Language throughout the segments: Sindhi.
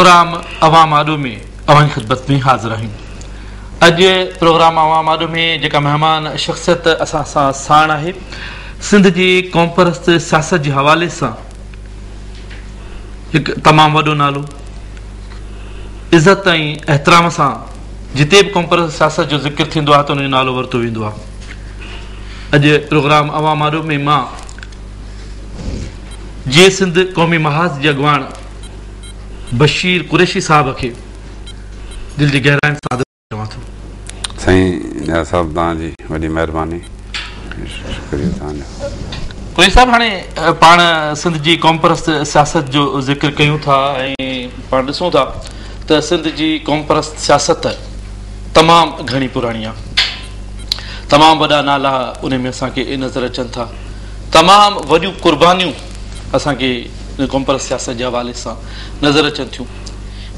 پروگرام عوام آڏو ۾ اوهان جي خدمت ۾ حاضر آهيون. اڄ پروگرام عوام آڏو ۾ جيڪا مهمان شخصيت اسان سان ساڻ آهي، سنڌ جي قومپرست سياست جي حوالي سان هڪ تمام وڏو نالو، عزت ۽ احترام سان جتي به قومپرست سياست جو ذڪر ٿيندو آهي ته ان جو نالو ورتو ويندو آهي. اڄ پروگرام عوام آڏو ۾ مان جيئي سنڌ قومي محاذ جي اڳواڻ بشير قريشي صاحب کي دل جي گهراين سان آدر چوان ٿو. سائين نياز صاحب توهان جي وڏي مهرباني شڪريه توهان جو. قريشي صاحب هاڻي پاڻ سنڌ جي قومپرست سياست جو ذڪر ڪيون ٿا ۽ پاڻ ڏسون ٿا ته سنڌ جي قومپرست سياست تمام گهڻي پراڻي آهي تمام وڏا نالا ان ۾ اسان کي نظر اچن ٿا تمام وڏيون قربانيون اسان کي قومپرست سياست جي حوالي سان نظر اچن ٿيون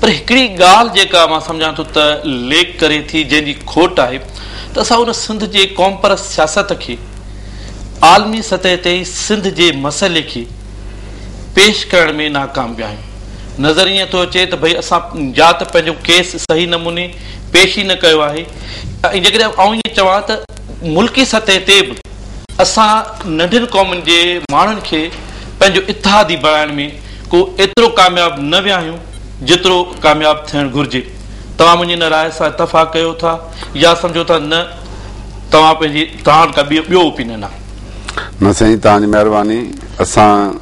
پر هڪڙي ڳالهه جيڪا مان سمجهان ٿو ته ليڪ ڪري ٿي جنهن جي کوٽ آهي ته اسان ان سنڌ جي قومپرست سياست کي عالمي سطح تي سنڌ جي مسئلي کي پيش ڪرڻ ۾ ناڪام ويا آهيون نظر ائين ٿو اچي ته ڀئي اسان يا ته پنهنجو ڪيس صحيح نموني پيش ئي نه ڪيو آهي ۽ جيڪڏهن آئون ائين چوان ته ملڪي سطح تي به اسان ننڍين قومن جي ماڻهن کي پنهنجو اتحادي بڻائڻ ۾ ڪو ايترو ڪامياب نه ويا آهيون جيترو ڪامياب ٿيڻ گهرجي. توهان منهنجي ان راء سان اتفاق ڪيو ٿا يا سمجهو ٿا نه توهان پنهنجي توهان وٽ ڪا ٻيو اوپينين آهي. نه سائين توهان جي مهرباني اسان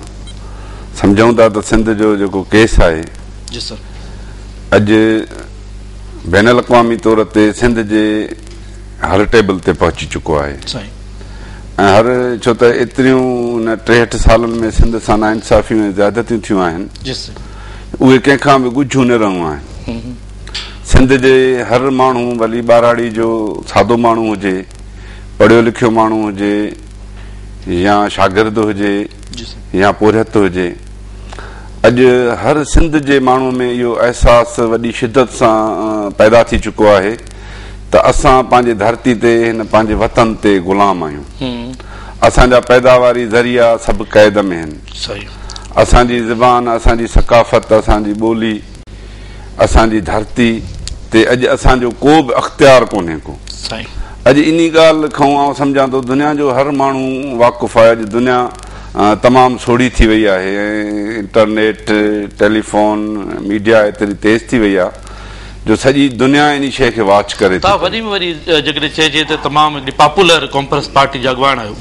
سمجهون ٿا ته سنڌ جو جيڪو ڪيس آهي جي سر. اڄ بين الاقوامي طور تي سنڌ جي هر ٽيبل تي پهچي چڪو آهي سائين. ۽ هر ڇو ته ايتريون هن 63 سالن ۾ سنڌ سان ناانصافيون ۽ زيادتيون ٿيون آهن جي سائين. اهي ڪنهن کان به ڳجهيون نه رهيون آهن. سنڌ جي هر ماڻهو ڀلي ٻهراڙي جو سادو ماڻهو هجي، پڙهيو لکيو ماڻهو هجي يا شاگرد هجي جي سائين. يا پورهيت هجي اڄ هر سنڌ جي ماڻهو ۾ اهو احساس وڏي شدت سان پيدا ٿي چڪو آهي ته اسان پنهنجي ڌرتي تي هن پنهنجي وطن تي غلام آهيون. اسان جا پيداواري ذريعا سڀ قيد ۾ آهن. اسان جي زبان، اسان جي ثقافت، اسان جي ٻولي، اسان جي ڌرتي تي اڄ اسان جو ڪو به اختيار ڪونهي ڪو. اڄ انهي ڳالهه کان آئون سمجهان ٿو دنيا جو هر ماڻهو واقف آهي اڄ دنيا تمام سوڙهي ٿي وئي آهي ۽ انٽرنيٽ، ٽيليفون، ميڊيا ايتري تيز ٿي وئي آهي جو سڄي دنيا انهي شيء کي واچ ڪري ٿي توهان پئي. وڏي ۾ وڏي جيڪڏهن چئجي ته تمام هڪڙي پاپولر قومپرست پارٽي جا اڳواڻ آهيو.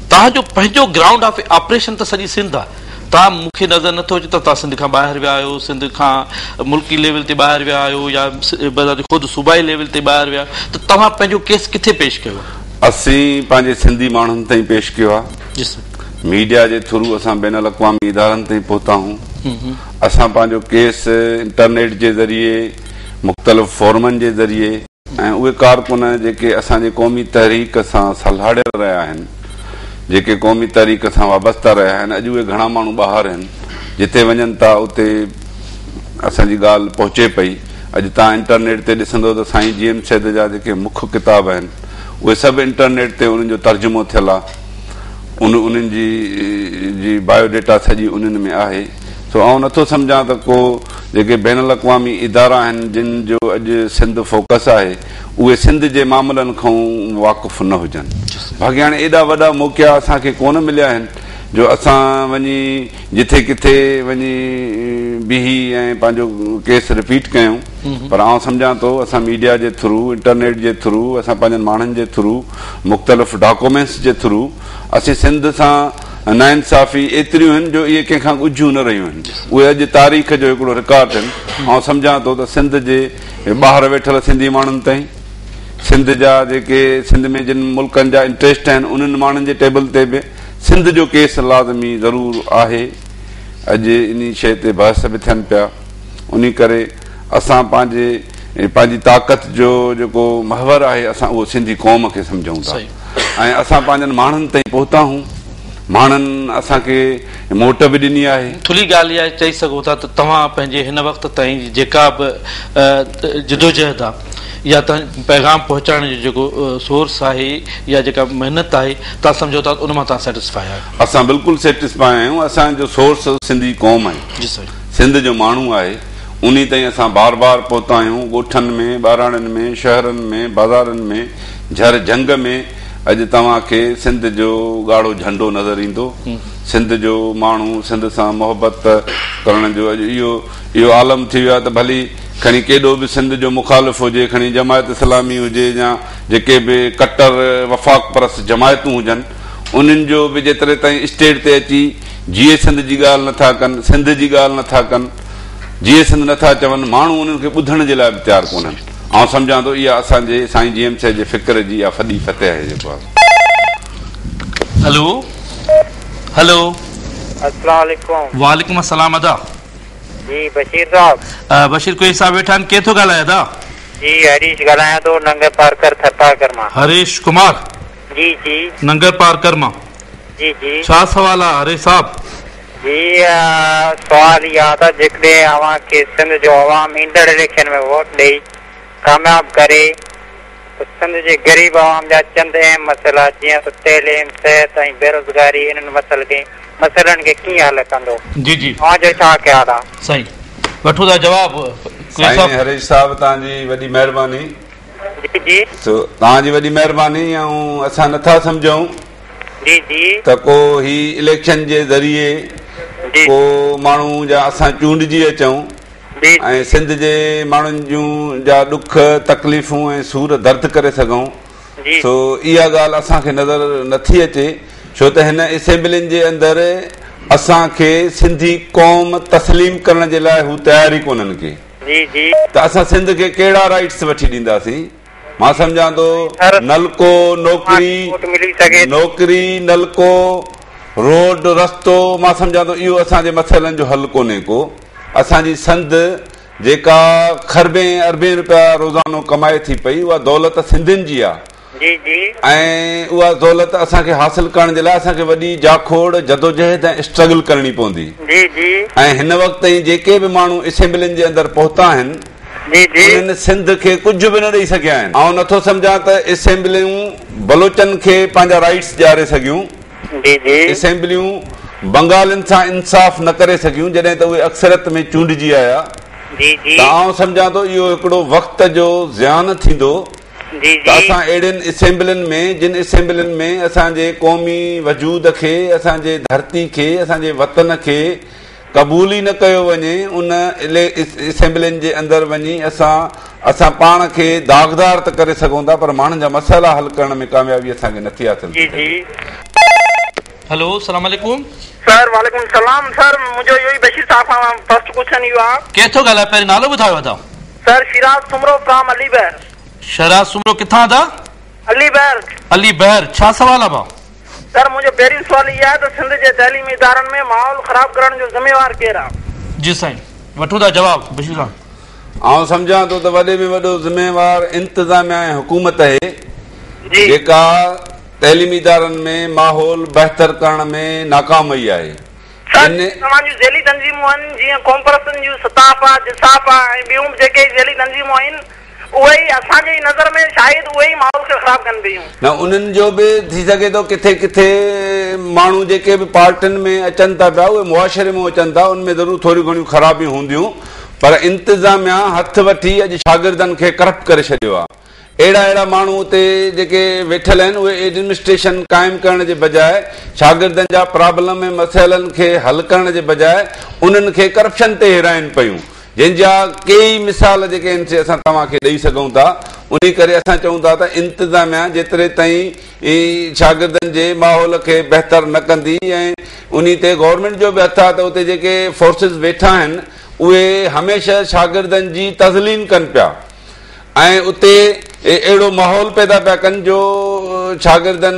توهان جو پنهنجو گرائونڊ آف آپريشن ته سڄي سنڌ آهي. توهان مون کي نظر نٿو اچي ته توهان سنڌ کان ٻاهر ويا آهيو، سنڌ کان ملڪي ليول تي ٻاهر ويا آهيو يا بذات خود صوبائي ليول تي ٻاهر ويا ته توهان پنهنجو ڪيس ڪٿي پيش ڪيو آهي؟ اسين پنهنجي سنڌي ماڻهن تائين پيش ڪيو آهي. جي سر. ميڊيا جي ٿرو اسان بين الاقوامي ادارن تائين پهتا آهيون. اسان پنهنجو ڪيس انٽرنيٽ جي ذريعي، مختلف فورمن جي ذريعي ۽ اهي ڪارڪن جيڪي اسان جي قومي تحريڪ سان سلهاڙيل رهيا آهن، جيڪي قومي تحريڪ سان وابسته رهيا آهن، اڄ اهي گهڻا ماڻهو ٻاهر آهن، جتي وڃن ٿا اتي اسان جي ڳالهه پهچي پئي. اڄ توهان انٽرنيٽ تي ڏسندو ته سائين جي ايم سيد جا جيڪي مک ڪتاب آهن، اهي سڀ انٽرنيٽ تي انهن جو ترجمو ٿيل آهي. ان انهن جي جي بايو ڊيٽا سڄي انهن ۾ آهي سو آئون نٿو سمجهان ته ڪو جيڪي بين الاقوامي ادارا آهن جن جو اڄ سنڌ فوڪس آهي اهي سنڌ جي معاملن کان واقف نه هجن باقي هاڻي ايڏا وڏا موقعا اسان کي ڪونه مليا آهن جو اسان وڃي جٿي ڪٿي وڃي بيهي ۽ پنهنجو ڪيس رپيٽ ڪيون پر آئون سمجهان ٿو اسان ميڊيا جي ٿرو انٽرنيٽ جي ٿرو اسان پنهنجن ماڻهن جي ٿرو مختلف ڊاڪومينٽس جي ٿرو اسين سنڌ سان ناانصافي ايتريون آهن جو اهي ڪنهن کان ڳجهيون نه رهيون آهن اهي اڄ تاريخ جو هڪڙو رڪارڊ آهن آئون سمجهان ٿو ته سنڌ جي ٻاهر ويٺل سنڌي ماڻهن تائين سنڌ جا جيڪي سنڌ ۾ جن ملڪن جا انٽريسٽ آهن انهن ماڻهن جي ٽيبل تي به سنڌ جو ڪيس لازمي ضرور آهي اڄ انهي شيء تي بحث به ٿين پيا انهي ڪري اسان پنهنجي پنهنجي طاقت جو جيڪو محور آهي اسان اهو سنڌي قوم کي سمجهون ٿا ۽ اسان پنهنجن ماڻهن تائين پهتا آهيون ماڻهن اسان کي موٽ به ڏني آهي. ٿلهي ڳالهه اها چئي سگهو ٿا ته توهان پنهنجي هن وقت تائين جي جيڪا به جدوجهد آهي يا پيغام پهچائڻ جو جيڪو سورس آهي يا جيڪا محنت آهي توهان سمجهو ٿا ته ان مان توهان سيٽسفائي آهيو. اسان بلڪل سيٽسفائي آهيون اسان جو سورس سنڌي قوم آهي. جي سائين. سنڌ جو ماڻهو آهي. انهي تائين اسان بار بار پهتا آهيون، ڳوٺن ۾، ٻهراڙين ۾، شهرن ۾، بازارن ۾، جهر جهنگ ۾ اڄ توهان کي سنڌ جو ڳاڙهو جهنڊو نظر ايندو. سنڌ جو ماڻهو سنڌ سان محبت ڪرڻ جو اڄ اهو اهو عالم ٿي ويو آهي ته ڀلي کڻي ڪيڏو به سنڌ جو مخالف هجي، کڻي جماعت اسلامي هجي يا جيڪي به ڪٽر وفاق پرست جماعتون هجن، انهن جو به جيتري تائين اسٽيج تي اچي جيئي سنڌ جي ڳالهه نٿا ڪن، سنڌ جي ڳالهه نٿا ڪن، جيئي سنڌ نٿا چون، ماڻهو انهن کي ٻڌڻ جي لاء به تيار ڪونهن. آئون سمجهان ٿو اها اسان جي سائين جي ايم سيد جي فڪر جي اها وڏي فتح آهي جيڪو آهي. هلو هلو. السلام عليڪم. وعليڪم السلام ادا. جي بشير صاحب. بشير ڪوهي صاحب ويٺا آهن ڪير ٿو ڳالهائي ادا. جي هريش ڳالهايان ٿو ننگر پارڪر ٿرپارڪر مان. هريش ڪمار. جي جي. ننگر پارڪر مان. جي جي. ڇا سوال آ هريش صاحب. جي سوال اهو آ ته جيڪڏهن اوهان کي سنڌ جو عوام ايندڙ اليڪشن ۾ ووٽ ڏئي ڪامياب ڪري ته سنڌ جي غريب عوام جا چند اهم مسئلا جيئن ته تعليم، صحت ۽ بيروزگاري انهن مسئلن کي ڪيئن حل ڪندو؟ جي جي. اوهان جو ڇا خيال آ؟ سائين وٺون ٿا جواب ڪوهي سائين صاحب. هريش صاحب توهان جي وڏي مهرباني. جي جي. سو توهان جي وڏي مهرباني ۽ اسان نٿا سمجهون جي جي. ته ڪو هي اليڪشن جي ذريعي جي. ڪو ماڻهو جا اسان چونڊجي اچون جي. ۽ سنڌ جي ماڻهن جون جا ڏک تڪليفون ۽ سور درد ڪري سگهون جي. سو اها ڳالهه اسان کي نظر نٿي اچي ڇو ته هن اسيمبلين جي اندر اسان کي سنڌي قوم تسليم ڪرڻ جي لاء هو تيار ئي ڪونهن ڪي. جي جي. ته اسان سنڌ کي ڪهڙا رائيٽس وٺي ڏينداسين؟ مان سمجهان ٿو نلڪو، نوڪري، نوڪري، نلڪو، روڊ، رستو، مان سمجهان ٿو اهو اسان جي مسئلن جو حل ڪونهي ڪو. اسان جي سنڌ جيڪا کربين اربين روپيا روزانو ڪمائي ٿي پئي اها دولت سنڌين جي آ. جي جي. ۽ اها دولت اسان کي حاصل ڪرڻ جي لاء اسان کي وڏي جاکوڙ، جدوجهد ۽ اسٽرگل ڪرڻي پوندي. جي جي. ۽ هن وقت تائين جيڪي به ماڻهو اسيمبلين جي اندر پهتا آهن جي جي. انهن سنڌ کي ڪجهه به نه ڏئي سگهيا آهن. آئون نٿو سمجهان ته اسيمبليون بلوچن کي پنهنجا رائيٽس ڏياري سگهيون. جي جي. اسيمبليون بنگالين سان انصاف نه ڪري سگهيون جڏهن ته اهي اڪثريت ۾ چونڊجي آيا. جي جي. ته آئون سمجهان ٿو اهو هڪڙو وقت جو زيان ٿيندو. جي ته جي. اسان اهڙين اسيمبلين ۾ جن اسيمبلين ۾ اسان جي قومي وجود کي، اسان جي ڌرتي کي، اسان جي وطن کي قبول ئي نه ڪيو وڃي ان اسيمبلين جي اندر وڃي اسان اسان پاڻ کي داغدار ته ڪري سگهون ٿا پر ماڻهن جا مسئلا حل ڪرڻ ۾ ڪاميابي اسان کي نٿي حاصل جي ٿي جي. سگهي. هلو السلام عليڪم. سر وعليڪم السلام سر منهنجو اهو ئي بشير صاحب کان فرسٽ ڪوئسچن اهو آ. ڪير ٿو ڳالهائي پهرين نالو ٻڌايو ادا. سر شيراز سومرو فرام علي بحر. شيراز سومرو ڪٿان ادا؟ علي بحر. علي بحر ڇا سوال آ ڀاء؟ سر منهنجو پهريون سوال اهو آهي ته سنڌ جي تعليمي ادارن ۾ ماحول خراب ڪرڻ جو ذميوار ڪير آ؟ جي سائين وٺون ٿا جواب بشير صاحب. آئون سمجهان ٿو ته وڏي ۾ وڏو ذميوار انتظاميا ۽ حڪومت آهي جي. جيڪا تعليمي ادارن ۾ ماحول بهتر ڪرڻ ۾ ناڪام وئي آهي. سر توهان جون ذيلي تنظيمون آهن جيئن قومپرستن جون ستاف آ، جساف آ ۽ ٻيون به جيڪي ذيلي تنظيمون آهن اهي ئي اسان جي نظر ۾ شايد اهي ئي ماحول کي خراب ڪن پيون. نه انهن جو به ٿي سگهي ٿو ڪٿي ڪٿي ماڻهو جيڪي به پارٽين ۾ اچن ٿا پيا اهي معاشري مان اچن ٿا ان ۾ ضرور ٿوريون گهڻيون خرابيون هونديون پر انتظاميا هٿ وٺي اڄ شاگردن کي ڪرپٽ ڪري ڇڏيو آ. اهڙا اهڙا ماڻهو اتي جيڪي ويٺل آهن اهي ايڊمنسٽريشن قائم ڪرڻ جي بجاء شاگردن جا پرابلم ۽ مسئلن کي حل ڪرڻ جي بجاء انهن کي ڪرپشن تي هيرائن پيون جنهن جا ڪيئي مثال جيڪي آهن سي اسان توهان کي ڏئي سگهون ٿا انهي ڪري اسان چئون ٿا ته انتظاميا جيتري تائين شاگردن جي ماحول کي بهتر نه ڪندي ۽ انهي تي گورنمينٽ جو به هٿ آهي ته اتي جيڪي فورسز ويٺا آهن اهي هميشه شاگردن جي تذليل ڪن پيا ۽ اتي اهڙو ماحول پيدا پيا ڪن جو شاگردن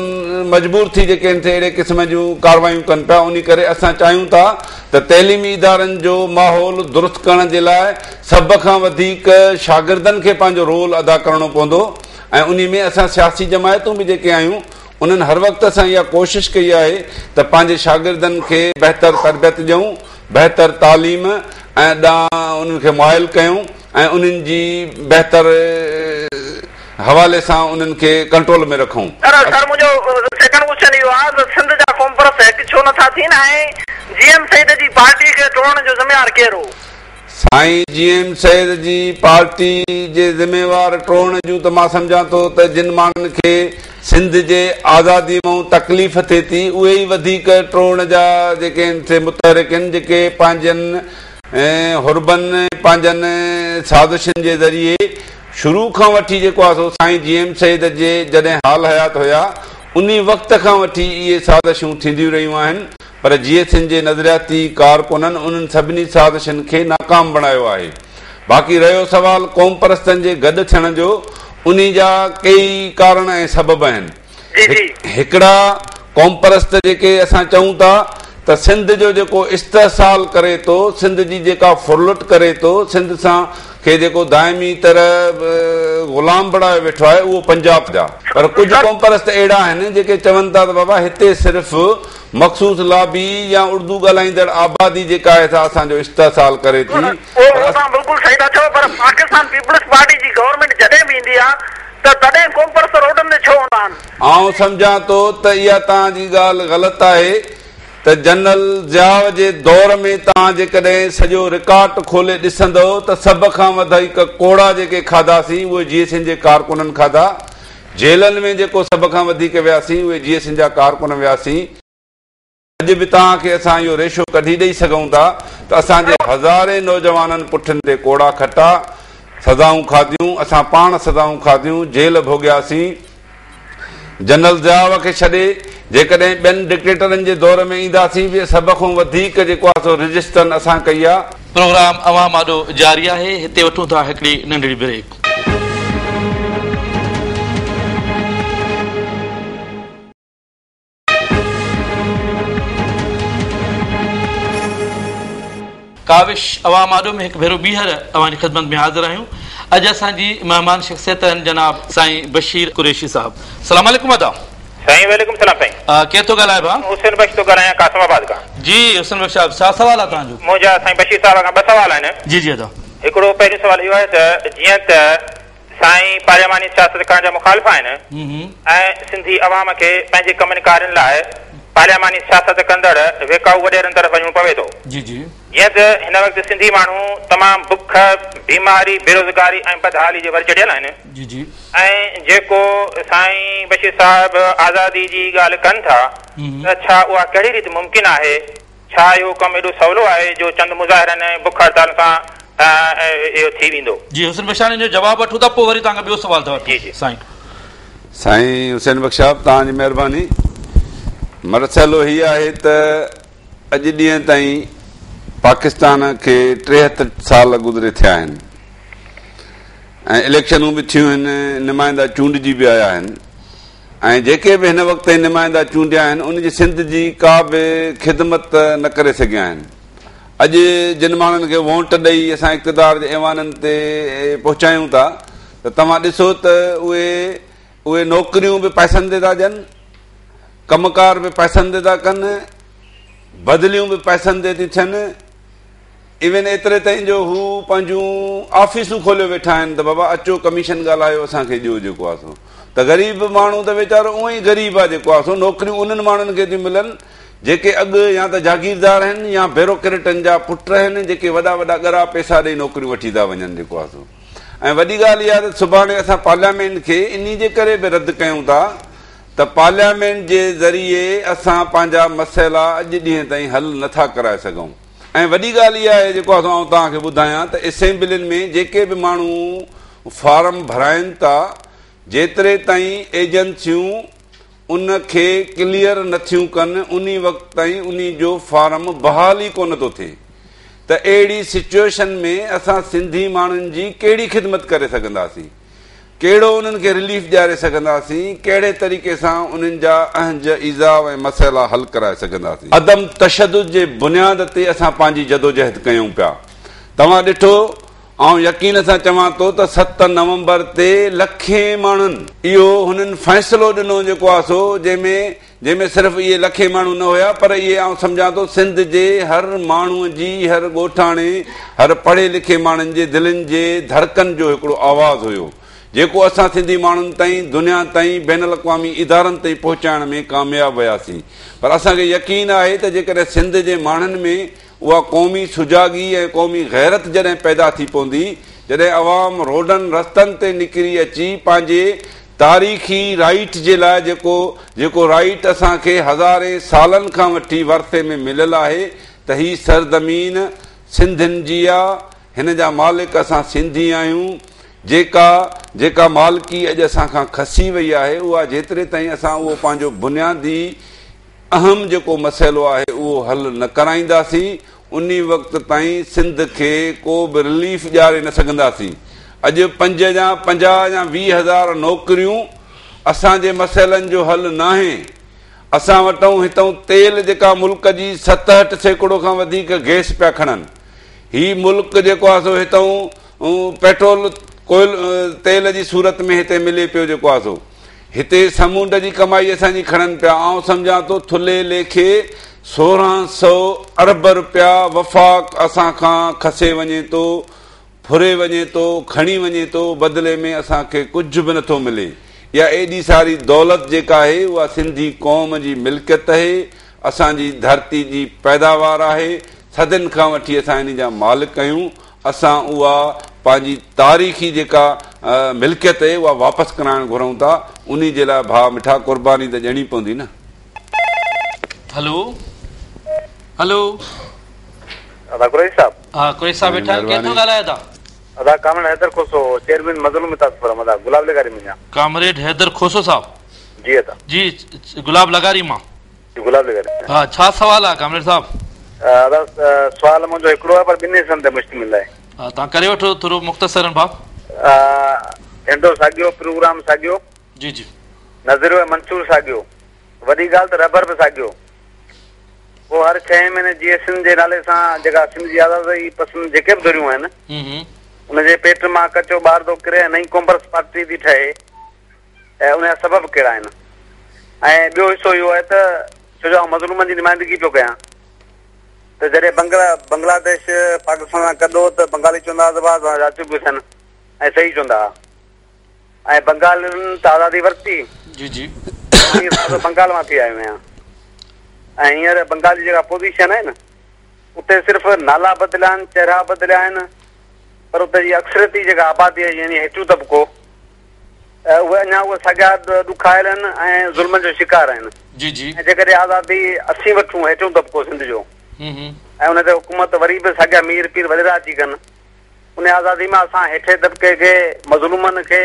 مجبور ٿي جيڪي آهن سي اهڙي قسم جون ڪاروايون ڪن پيا انهي ڪري اسان چاهيون ٿا ته تعليمي ادارن جو ماحول درست ڪرڻ جي لاء سڀ کان وڌيڪ شاگردن کي پنهنجو رول ادا ڪرڻو پوندو ۽ انهي ۾ اسان سياسي جماعتون به جيڪي آهيون انهن هر وقت اسان اها ڪوشش ڪئي آهي ته پنهنجي شاگردن کي بهتر تربيت ڏيون بهتر تعليم ۽ ڏانهن انهن کي مائل ڪيون ۽ انهن جي بهتر حوالي سان انهن کي ڪنٽرول ۾ رکون. سر سر منهنجو سيڪنڊ ڪوئسچن اهو آهي ته سنڌ جا قومپرست هڪ ڇو نٿا ٿين ۽ جي ايم سيد جي پارٽي کي ٽوڙڻ جو ذميوار ڪير هو؟ سائين جي ايم سيد جي پارٽي جي ذميوار ٽوڙڻ جون ته مان سمجهان ٿو ته جن ماڻهن کي سنڌ جي آزادي مئون تڪليف ٿئي ٿي اهي ئي وڌيڪ ٽوڙڻ جا جيڪي آهن سي متحرڪ آهن جيڪي پنهنجن حربن پنهنجن سازشن جي ذريعي شروع کان وٺي جيڪو آهي سو سائين جي ايم سيد جي جڏهن حال حيات هيا انهي وقت کان وٺي اهي سازشون ٿينديون رهيون آهن. پر جيئي سنڌ جي نظرياتي ڪارڪنن انهن سڀني سازشن کي ناڪام بڻايو آهي. باقي رهيو سوال قومپرستن جي گڏ ٿيڻ جو، انهي جا ڪيئي ڪارڻ ۽ سبب آهن. هڪڙا قومپرست جيڪي اسان چئون ٿا ته سنڌ جو جيڪو استحصال ڪري ٿو، سنڌ جي جيڪا ڦرلٽ ڪري ٿو، سنڌ سان کي جيڪو دائمي طرح غلام بڻايو ويٺو آهي اهو پنجاب جا. پر ڪجهه قومپرست اهڙا آهن جيڪي چون ٿا ته بابا هتي صرف مخصوص لابي يا اردو ڳالهائيندڙ آبادي جيڪا آهي سا اسان جو استحصال ڪري ٿي. اهو توهان بلڪل صحيح ٿا چئو پر پاڪستان پيپلز پارٽي جي گورنمينٽ جڏهن به ايندي آهي ته تڏهن قومپرست روڊن تي ڇو هوندا آهن؟ آئون سمجهان ٿو ته اها توهان جي ڳالهه غلط آهي ته جنرل ضياء جي دور ۾ توهان جيڪڏهن سڄو رڪارڊ کولي ڏسندؤ ته سڀ کان وڌيڪ ڪوڙا جيڪي کاڌاسين اهي جيئي سنڌ جي ڪارڪنن کاڌا. جيلن ۾ جيڪو سڀ کان وڌيڪ وياسين اهي جيئي سنڌ جا ڪارڪن وياسين. اڄ به توهان کي اسان اهو ريشو ڪڍي ڏئي سگهون ٿا ته اسان جي هزارين نوجوانن پٺين تي ڪوڙا کٽا، سزائون کاڌيون، اسان پاڻ سزائون کاڌيون، جيل ڀوڳياسين. جنرل ضياء کي ڇڏي جيڪڏهن ٻين ڊڪٽيٽرن جي دور ۾ اينداسين به سڀ کان وڌيڪ جيڪو آهي سو ريزسٽنس اسان ڪئي آهي. پروگرام عوام آڏو جاري آهي، هتي وٺون ٿا هڪڙي ننڍڙي بريڪ. ڪاوش عوام آڏو ۾ هڪ ڀيرو ٻيهر اوهان جي خدمت ۾ حاضر آهيون. اڄ اسان جي مهمان شخصيت آهن جناب سائين بشير قريشي صاحب. سلام عليڪم ادا. سائين وعليڪم سلام سائين. ڪير ٿو ڳالهائي ڀاء؟ حسين بخش ٿو ڳالهايان قاسم آباد کان. جي حسين بخش صاحب ڇا سوال آهي توهان جو؟ منهنجا سائين بشير صاحب کان ٻه سوال آهن. جي جي ادا. هڪڙو پهريون سوال اهو آهي ته جيئن ته سائين پارلياماني سياست ڪرڻ جا مخالف آهن ۽ سنڌي عوام کي پنهنجي ڪمن ڪارين لاء پارلياماني سياست ڪندڙ ويڪائو وڏيرن طرف وڃڻو پوي ٿو. جي جي. جيئن ته هن وقت سنڌي ماڻهو تمام بک، بيماري، بيروزگاري ۽ بدحالي جي ور چڙهيل آهن جي جي. ۽ جيڪو سائين بشير صاحب آزادي جي ڳالهه ڪن ٿا ته ڇا اها ڪهڙي ريت ممڪن آهي؟ ڇا اهو ڪم ايڏو سولو آهي جو چند مظاهرن ۽ بک هڙتالن سان اهو ٿي ويندو؟ جي حسين بخش هاڻي ان جو جواب وٺون ٿا پوء وري توهان کان ٻيو سوال ٿا وٺون سائين. سائين حسين بخش صاحب توهان جي مهرباني مسئلو هي آهي ته اڄ ڏينهن تائين پاڪستان کي 73 سال گذري ٿيا آهن ۽ اليڪشنون به ٿيون آهن نمائندا چونڊجي به آيا آهن ۽ جيڪي به هن وقت تائين نمائندا چونڊيا آهن ان جي سنڌ جي ڪا به خدمت نه ڪري سگهيا آهن. اڄ جن ماڻهن کي وونٽ ڏئي اسان اقتدار جي ايوانن تي پهچايون ٿا ته توهان ڏسو ته اهي اهي نوڪريون به پئسن تي ٿا ڏين، ڪم ڪار به پئسن تي ٿا ڪن، بدليون به پئسن تي ٿيون ٿين. ايون ايتري تائين جو هو پنهنجون آفيسون کوليو ويٺا آهن ته بابا اچو ڪميشن ڳالهايو اسان کي ڏيو جيڪو آهي سو ته غريب ماڻهو ته ويچارو اونئن ئي غريب آهي جيڪو آهي سو نوڪريون انهن ماڻهن کي ٿيون ملن جيڪي اڳ يا ته جاگيردار آهن يا بيروڪريٽن جا پٽ آهن جيڪي وڏا وڏا ڳرا پئسا ڏئي نوڪريون وٺي ٿا وڃن جيڪو آهي سو ۽ وڏي ڳالهه اها ته سڀاڻي اسان پارليامينٽ کي انهي جي ڪري به رد ڪيون ٿا ته پارليامينٽ جي ذريعي اسان پنهنجا مسئلا اڄ ڏينهن تائين حل نٿا ڪرائي سگهون. ۽ وڏي ڳالهه اها آهي جيڪو آئون توهان کي ٻڌايان ته اسيمبلين ۾ جيڪي به ماڻهو فارم ڀرائن ٿا جيتري تائين ايجنسيون ان کي ڪليئر نٿيون ڪن انهي وقت تائين انهي جو فارم بحال ئي ڪونه ٿو ٿئي ته اهڙي سچوئيشن ۾ اسان سنڌي ماڻهن جي ڪهڙي خدمت ڪري سگهنداسين. ڪهڙو انهن کي رليف ڏياري سگهنداسين، ڪهڙي طريقي سان انهن جا اهنج، ايذاء ۽ مسئلا حل ڪرائي سگهنداسين. عدم تشدد جي بنياد تي اسان پنهنجي جدوجهد ڪيون پيا. توهان ڏٺو، آئون يقين سان چوان ٿو ته ست نومبر تي لکين ماڻهن اهو هنن فيصلو ڏنو جيڪو آهي سو جنهن ۾ جنهن ۾ صرف اهي لکين ماڻهو نه هيا پر اهي آئون سمجهان ٿو سنڌ جي هر ماڻهوء جي هر ڳوٺاڻي هر پڙهي لکي ماڻهن جي دلين جي ڌڙڪن جو هڪڙو آواز هيو جيڪو اسان سنڌي ماڻهن تائين دنيا تائين بين الاقوامي ادارن تائين پهچائڻ ۾ ڪامياب وياسين پر اسان کي يقين آهي ته جيڪڏهن سنڌ جي ماڻهن ۾ اها قومي سجاڳي ۽ قومي غيرت جڏهن پيدا ٿي پوندي، جڏهن عوام روڊن رستن تي نڪري اچي پنهنجي تاريخي رائيٽ جي لاء جيڪو جيڪو رائيٽ اسان کي هزارين سالن کان وٺي ورثي ۾ مليل آهي ته هي سرزمين سنڌين جي آ، هن جا مالڪ اسان سنڌي آهيون، جيڪا جيڪا مالڪي اڄ اسان کان کسي وئي آهي اها جيتري تائين اسان اهو پنهنجو بنيادي اهم جيڪو مسئلو آهي اهو حل نه ڪرائينداسين انهي وقت تائين سنڌ کي ڪو به رليف ڏياري نه سگهنداسين. اڄ پنج يا 50 يا 20 هزار نوڪريون اسان جي مسئلن جو حل ناهي. اسان وٽئون هتئون تيل جيڪا ملڪ جي 67% کان وڌيڪ گئس پيا کڻن. هي ملڪ جيڪو آهي سو هتئون پيٽرول ڪوئل تيل جي صورت ۾ هتي ملي پيو جيڪو آهي سو. هتي سمونڊ جي ڪمائي اسان جي کڻن پيا. آئون سمجهان ٿو ٿلهي ليکي 1600 ارب رپيا وفاق اسان کان کسي وڃي ٿو، ڦري وڃي ٿو، کڻي وڃي ٿو، بدلي ۾ اسان کي ڪجهه به نٿو ملي. اها ايڏي ساري دولت جيڪا آهي اها سنڌي قوم جي ملڪيت اهي، اسان جي ڌرتي جي پيداوار آهي، صدين کان وٺي اسان انهي جا مالڪ آهيون. اسان اها پنهنجي تاريخي جيڪا ملڪيت اهي اها واپس ڪرائڻ گهرون ٿا انهي جي لاء ڀاء مٺا قرباني ته ڏيڻي پوندي نه. هلو هلو. ادا قريشي صاحب. ها قريشي صاحب ويٺا آهن ڪنهن ٿو ڳالهايو ٿا. ادا ڪامريڊ حيدر کوسو چيئرمين مظلوم اتحاد فورم ادا گلاب لغاري منجهان. ڪامريڊ حيدر کوسو صاحب. جي ادا. جي گلاب لغاري مان. جي گلاب لغاري. ها ڇا سوال آ ڪامريڊ صاحب. ادا سوال منهنجو هڪڙو آهي پر ٻن حصن تي مشتمل آهي. ها توهان ڪري وٺو ٿورو مختصرن ڀاء. جهنڊو ساڳيو پروگرام ساڳيو. جي جي. نظريو ۽ منشور ساڳيو. وڏي ڳالهه ته رهبر به ساڳيو. پوء هر ڇهين مهيني جيئي سنڌ جي نالي سان جيڪا سنڌ جي آزادي پسند جيڪي به ڌريون آهن ان جي پيٽ مان ڪچو ٻار ٿو ڪري ۽ نئين قومپرست پارٽي ٿي ٺهي. ۽ ان جا سبب ڪهڙا آهن ۽ ٻيو حصو اهو آهي ته ڇو جو آئون مظلومن جي نمائندگي پيو ڪيان ته جڏهن بنگلا بنگلاديش پاڪستان سان گڏ هو ته بنگالي چوندا هئا ته بابا توهان زيادتيون پيون ٿين ۽ صحيح چوندا هئا ۽ بنگالين ته آزادي ورتي جي جي مان ته بنگال مان ٿي آيو آهيان ۽ هينئر بنگال جي جيڪا پوزيشن آهي نه اتي صرف نالا بدليا آهن چهرا بدليا آهن پر اتي جي اڪثريتي جيڪا آبادي آهي يعني هيٺيون طبقو اهي اڃا اهي ساڳيا ڏکايل آهن ۽ ظلمن جو شڪار آهن. جي جي. ۽ جيڪڏهن آزادي اسين وٺون هيٺيون طبقو سنڌ جو ۽ ان تي حڪومت وري به ساڳيا مير پير وڏيرا اچي ڪن ان آزادي مان اسان هيٺين طبقي کي مظلومن کي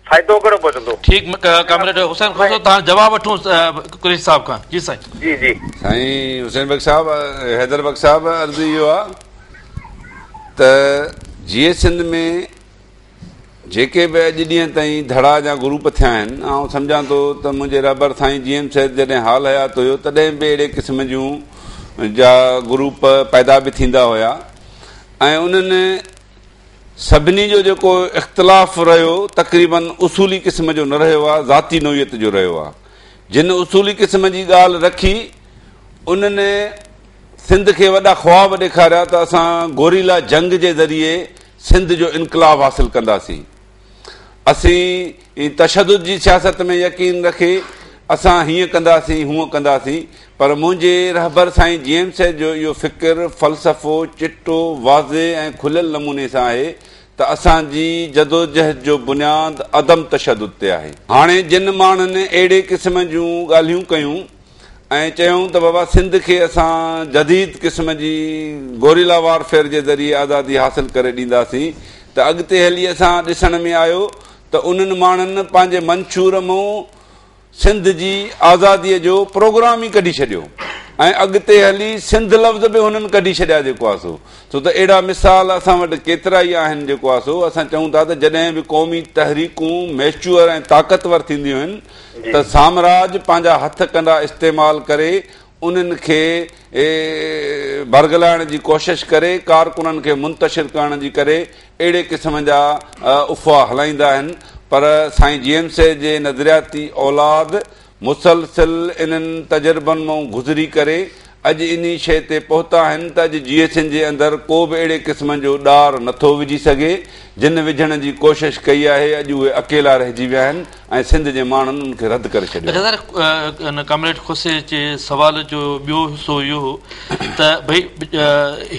فائدو ڪهڙو پهچندو؟ ٺيڪ ڪامريڊ حسين کوسو توهان جواب وٺون قريشي صاحب کان جي سائين. جي جي. سائين حسين بخش صاحب حيدر بخش صاحب عرض اهو آ ته جيئي سنڌ ۾ جيڪي به اڄ ڏينهن تائين ڌڙا يا گروپ ٿيا آهن، آئون سمجهان ٿو ته منهنجي رهبر سائين جي ايم سيد جڏهن حال حيات هيو تڏهن به اهڙي قسم جون جا گروپ پيدا به ٿيندا هيا ۽ انهن سڀني جو جيڪو اختلاف رهيو تقريباً اصولي قسم جو نه رهيو آهي ذاتي نوعيت جو رهيو آهي جن اصولي قسم جي ڳالهه رکي انهن سنڌ کي وڏا خواب ڏيکاريا ته اسان گوريلا جنگ جي ذريعي سنڌ جو انقلاب حاصل ڪنداسين. اسين تشدد جي سياست ۾ يقين رکي اسان هيئن ڪنداسين هونئن ڪنداسين پر منهنجي رهبر سائين جي ايم سيد جو اهو فڪر، فلسفو چٽو، واضح ۽ کليل نموني سان آهي ته اسان جي جدوجهد جو بنياد عدم تشدد تي آهي. هاڻي جن ماڻهن اهڙي قسم جون ڳالهيون ڪيون ۽ چيائون ته بابا سنڌ کي اسان جديد قسم جي گوريلا وارفيئر جي ذريعي آزادي حاصل ڪري ڏينداسين ته اڳتي هلي اسان ڏسڻ ۾ آيو ته انهن ماڻهن پنهنجي منشور مون سنڌ جي آزاديء جو پروگرام ئي ڪڍي ڇڏيو ۽ اڳتي هلي سنڌ لفظ به هنن ڪڍي ڇڏيا جيڪو آ سو ڇو ته اهڙا مثال اسان وٽ ڪيترا ئي آهن جيڪو آ سو اسان چئون ٿا ته جڏهن به قومي تحريڪون ميچوئر ۽ طاقتور ٿينديون آهن ته سامراج پنهنجا هٿ ڪنڊا استعمال ڪري انهن کي برغلائڻ جي ڪوشش ڪري ڪارڪنن کي منتشر ڪرڻ جي ڪري اهڙي قسم جا افواهه هلائيندا آهن پر سائين جي ايم سيد جي نظرياتي اولاد مسلسل انهن تجربن مان گذري ڪري اڄ انهي شيء تي پهتا آهن ته اڄ جيئي سنڌ جي اندر ڪو به اهڙي قسم جو ڏار نٿو وجهي سگهي جن وجهڻ جي ڪوشش ڪئي آهي اڄ اهي اڪيلا رهجي ويا آهن. ۽ سنڌ جي ماڻهن ان کي رد ڪري ڇڏيو. اچا سر ان ڪامريڊ کوسي جي سوال جو ٻيو حصو اهو هو ته ڀئي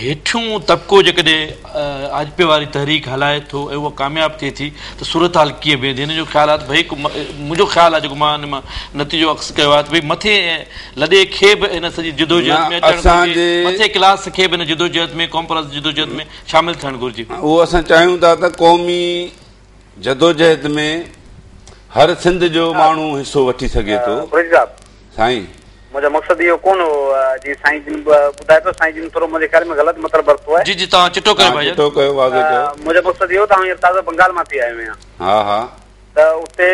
هيٺيون طبقو جيڪڏهن آجپي واري تحريڪ هلائي ٿو ۽ اها ڪامياب ٿئي ٿي ته صورتحال ڪيئن بيهندي هن جو خيال آهي ته ڀئي منهنجو خيال آهي جيڪو مان ان مان نتيجو اخذ ڪيو آهي ته ڀئي مٿي لڏي کي به ان سڄي جدوجهد ۾ اچڻ گهرجي مٿي ڪلاس کي به ان جدوجهد ۾ قومپرست جدوجهد ۾ شامل ٿيڻ گهرجي. اهو اسان چاهيون ٿا ته قومي جدوجهد ۾ هر سنڌ جو ماڻهو حصو وٺي سگهي ٿو. قريشي صاحب. سائين. منهنجو مقصد اهو ڪونه هو جيئن سائين جن ٻڌائي پيو سائين جن ٿورو منهنجي خيال ۾ غلط مطلب ورتو آهي. جي جي توهان چٽو ڪيو ڀائي. چٽو ڪيو واضح ڪيو. منهنجو مقصد اهو ته آئون هينئر تازو بنگال مان ٿي آيو آهيان. ها ها. ته اتي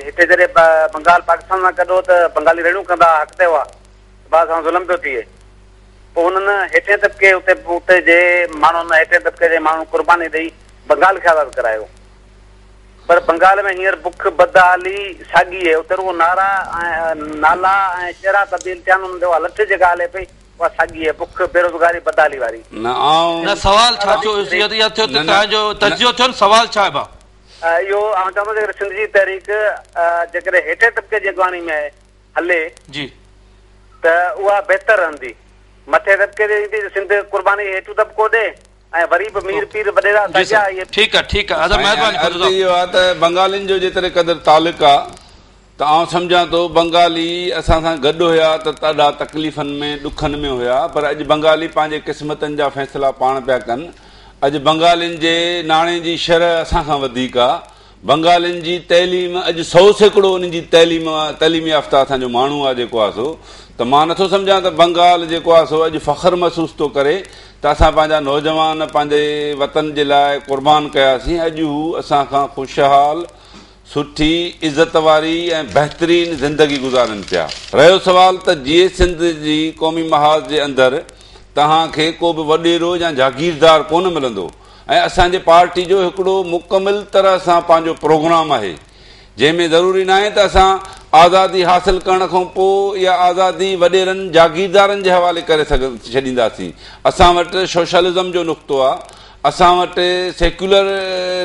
هتي جڏهن بنگال پاڪستان سان گڏ هو ته بنگالي رڙيون ڪندا هئا حق تي هئا ته ڀاء اسان سان ظلم پيو ٿئي. پوء انهن هيٺئين طبقي اتي اتي جي ماڻهن هيٺئين طبقي جي ماڻهن قرباني ڏئي بنگال کي آزاد ڪرايو. پر بنگال ۾ هينئر بک بدحالي ساڳي آهي. اتي رڳو نعرا ۽ نالا ۽ چهرا تبديل ٿيا آهن. انهن تي اها لٺ جيڪا هلي پئي اها ساڳي آهي، بک، بيروزگاري، بدحالي واري. نه آئون. نه سوال ڇا ٿيو اهو ٿيو ته توهان جو تجزيو ٿيو نه سوال ڇا آهي ڀاء؟ اهو آئون چوان ٿو جيڪڏهن سنڌ جي تحريڪ جيڪڏهن هيٺئين طبقي جي اڳواڻي ۾ هلي جي. ته اها بهتر رهندي. مٿئين طبقي تي ايندي ته سنڌ قرباني هيٺيون طبقو ڏي ۽ وري به مير پير وڏيرا جي ساڳيا سر اهي. ٺيڪ آ ٺيڪ آ ادا سائين مهرباني عرض خدا. اهو آ ته بنگالين جو جيتري قدر تعلق آ ته آئون سمجهان ٿو بنگالي اسان سان گڏ هيا ته ڏاڍا تڪليفن ۾ ڏکن ۾ هيا پر اڄ بنگالي پنهنجي قسمتن جا فيصلا پاڻ پيا ڪن اڄ بنگالين جي ناڻي جي شرح اسان کان وڌيڪ آ بنگالين جي تعليم اڄ 100% انهن جي تعليم تعليم يافته اسان جو ماڻهو آ جيڪو آ سو ته مان نٿو سمجهان ته بنگال جيڪو آ سو اڄ فخر محسوس ٿو ڪري ته اسان پنهنجا نوجوان پنهنجي وطن جي لاء قربان ڪياسين اڄ هو اسان کان خوشحال سٺي عزت واري ۽ بهترين زندگي گذارن پيا. رهيو سوال ته جيئي سنڌ جي قومي محاذ جي اندر توهان کي ڪو به وڏيرو يا جاگيردار ڪونه ملندو ۽ اسان جي پارٽي جو هڪڙو مڪمل طرح سان پنهنجو پروگرام آهي جنهن ۾ ضروري ناهي ته اسان آزادي حاصل ڪرڻ کان پوء اها آزادي وڏيرن جاگيردارن جي حوالي ڪري ڇڏينداسين اسان وٽ سوشلزم جو نقطو آهي اسان وٽ سيڪيولر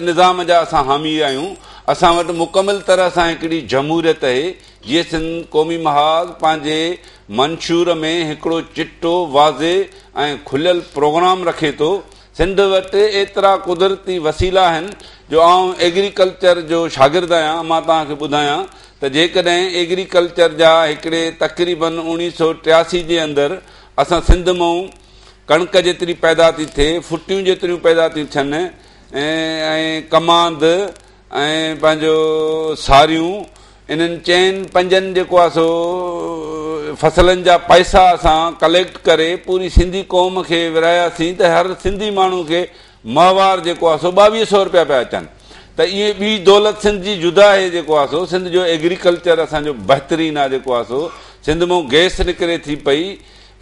نظام جا اسان حامي آهيون اسان وٽ مڪمل طرح سان هڪڙي جمهوريت آهي جيئي سنڌ قومي محاذ پنهنجي منشور ۾ هڪڙو چٽو واضح ۽ کليل پروگرام رکي ٿو سنڌ وٽ ايترا قدرتي وسيلا آهن جو آئون ايگريڪلچر جو شاگرد آهيان مان توهان کي ٻڌايان ته جيڪڏهن ايگريڪلچر جا هڪڙي تقريبن 1983 جي اندر اسان سنڌ مئون ڪڻڪ جيتري پيدا ٿي ٿئي ڦٽيون جيتريون پيدا ٿيون ٿين ۽ ڪماند ۽ پنهنجو ساريون انهن چئن پنجن جيڪو آهي سو فصلن جا پئسا اسان ڪليڪٽ ڪري پوري سنڌي قوم کي ورهاياسين ته هر سنڌي ماڻهو کي ماهوار جيڪو آهي سو ٻاويهه سو روپيا پيا اچن ته اهي ٻي دولت سنڌ جي جدا آهي جيڪو آهي سو سنڌ جو ايگريڪلچر اسان جو بهترين آهي جيڪو آهي سو سنڌ مون گئس نڪري ٿي پئي